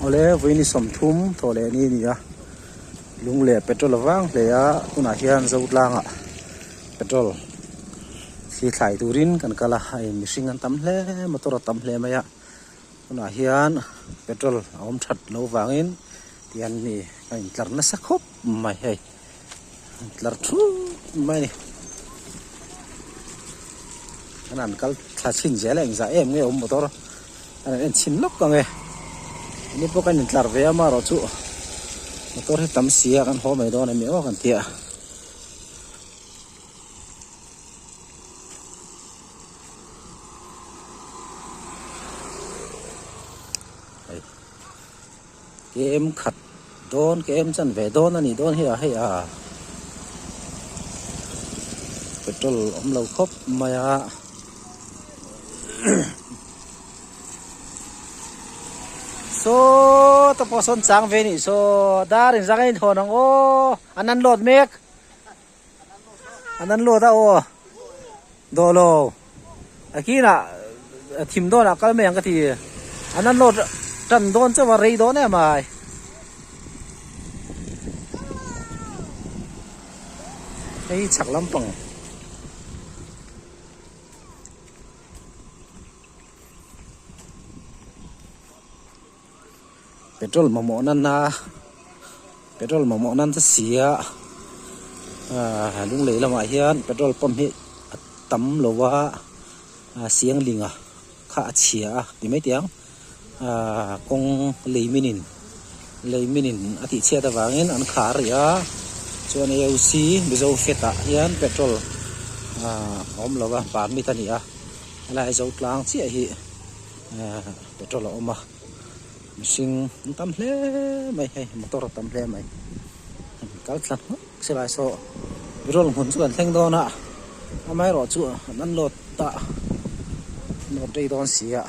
Awle vawiin 30 thawh leh ni a ni a lung leh petrol a vang hle a tunah hian Zotlangah petrol thli thlai turin kan kal a hei mihring an tam hle motor a tam hle mai a tunah hian petrol a awm that loh vangin tihian mi a intlar nasa khawp mai hei tlar thup mai a ni an han kal thla chhin zel a engzah em nge awm motor an han en chhin lawk ang e ni pawh kan intlar ve a amaherawhchu motor hi tam si a kan haw mai dawn em ni aw kan ti a. Kem khat dawn kem chan ve dawn a nih dawn hi a hei a petrol awm lo khawp mai a saw te pawh sawn chang ve a nih saw dar in zang a inthawn ang aw an an load mek an an load a aw dawh lo a kinah thim dawnah kal mai ang ka ti an an load tan dawn chauh a rei dawn em ai hei chhak lampang petrol mamawh nana petrol mamawh nan te si a ahh lunglei lamah hian petrol pump hi a tam lo a sianglinga kha a chhia a ti mai teh ang ahh kawng lei minin lei minin a tih chhiat avangin an khar rih a chuan AOC Mizo fat ah hian petrol ahh a awm lo a permit a ni a helai Zotlang chiah hi ahh petrol a awm a. Mihring an tam hle mai hei motor a tam hle mai kal thla hnawk se lai saw petrol hmun chu kan thleng dawn a amaherawh chu an unload ta load rei dawn si a.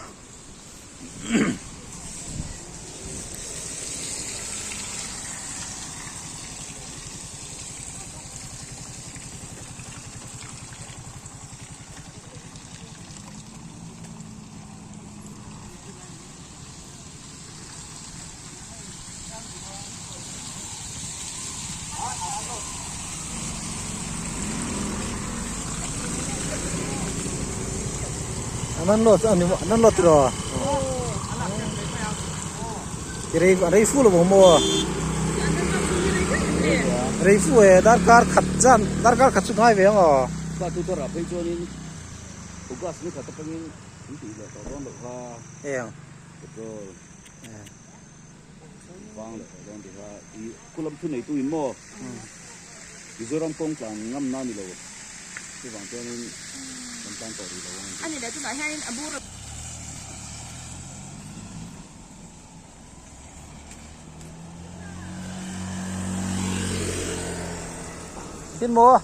An unload a ni maw an unload tiraw rei rei fu lo maw rei fu e darkar khat zan darkar khat chu ngai ve ang aw. An tih leh tawh dawn loh kha. Eng. Petrol. Vang leh tawh dawn tih kha i khulam thu neitu in maw Mizoram kawng tlan ngam na ni lo chuvang chuanin kan tlan tawh rih lo ang. Ani leh tunah hianin a bur. Tin maw?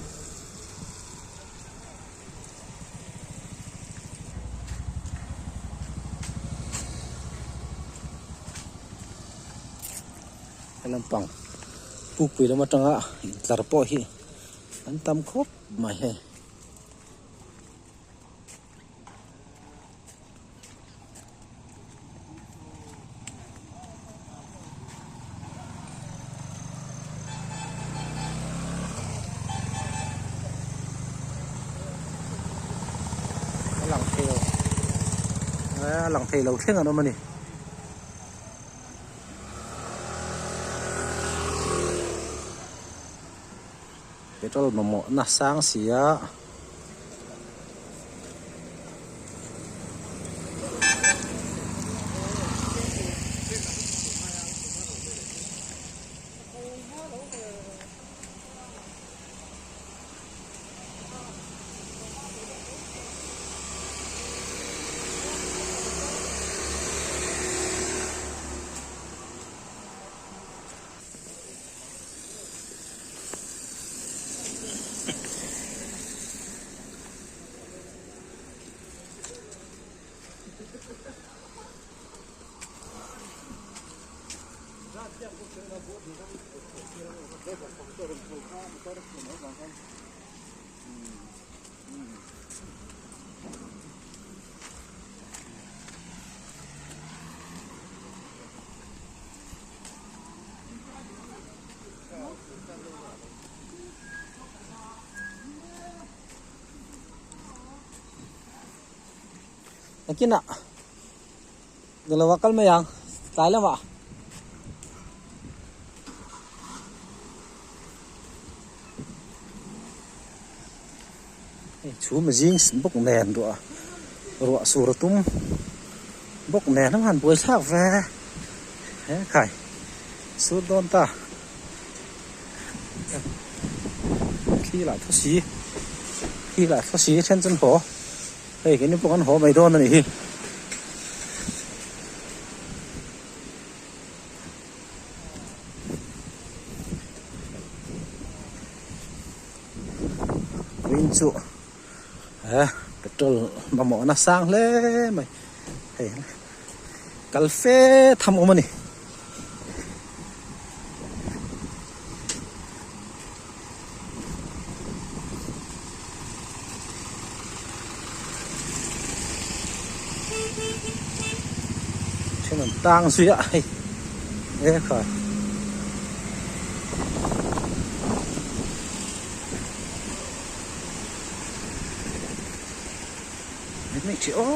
Lampang pukpui lam atanga intlar pawh hi an tam khawp mai hei. A lang thei lo a lang thei lo thleng an awm a ni. Petrol mamawh na sang si a. Nakinah ni lo a kal mai ang tlai lamah. Hei chhum zing bawk nen ruah ruah sur a tum bawk nen a han buai thlak ve he khai sur dawn ta thli lah thaw si thli lah thaw si then chu an haw hei keini pawh kan haw mai dawn a nih hi. Green chu eh petrol mamawh na sang hle mai hei kal fe tham awm a ni. Then an tang zui a hei e khai. Mai mai tih aw.